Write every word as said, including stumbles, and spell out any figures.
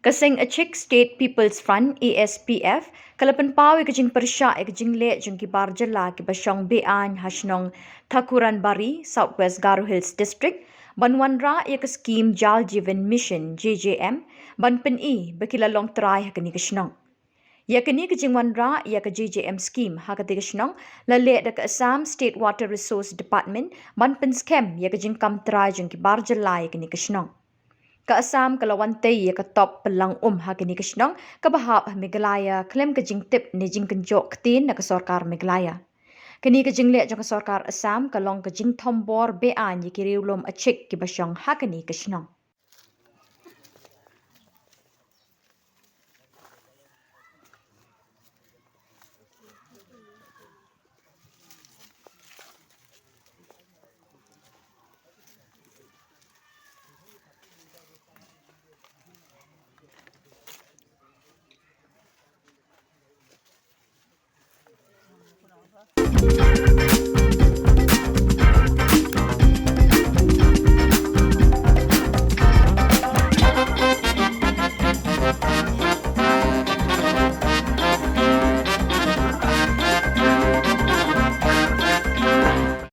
Ka seng Achik State People's Front, A S P F, ka la pynpaw ïa ka jingpyrshah ïa ka jingleh jong ki bar jylla kiba shong be-aiñ ha shnong Thakuranbari, South West Garo Hills District, ban wanrah ïa ka skhim Jal Jeevan Mission, J J M, ban pyni ba ki la long trai ha kane ka shnong. Ïa kane ka jingwanrah ïa ka J J M scheme ha katei ka shnong la leh da ka Assam State Water Resource Department ban pynskhem ïa ka jingkam trai jong ki bar jylla ïa kane ka shnong. Ka Assam ka la wan tei ïa ka top pynlang um ha kane ka shnong kaba hap ha Meghalaya khlem ka jingtip ne jingkynjoh ktien na ka sorkar Meghalaya. Kane ka jingleh jong ka sorkar Assam ka long ka jingthombor be-aiñ ïa ki riewlum Achik kiba shong ha kane ka shnong.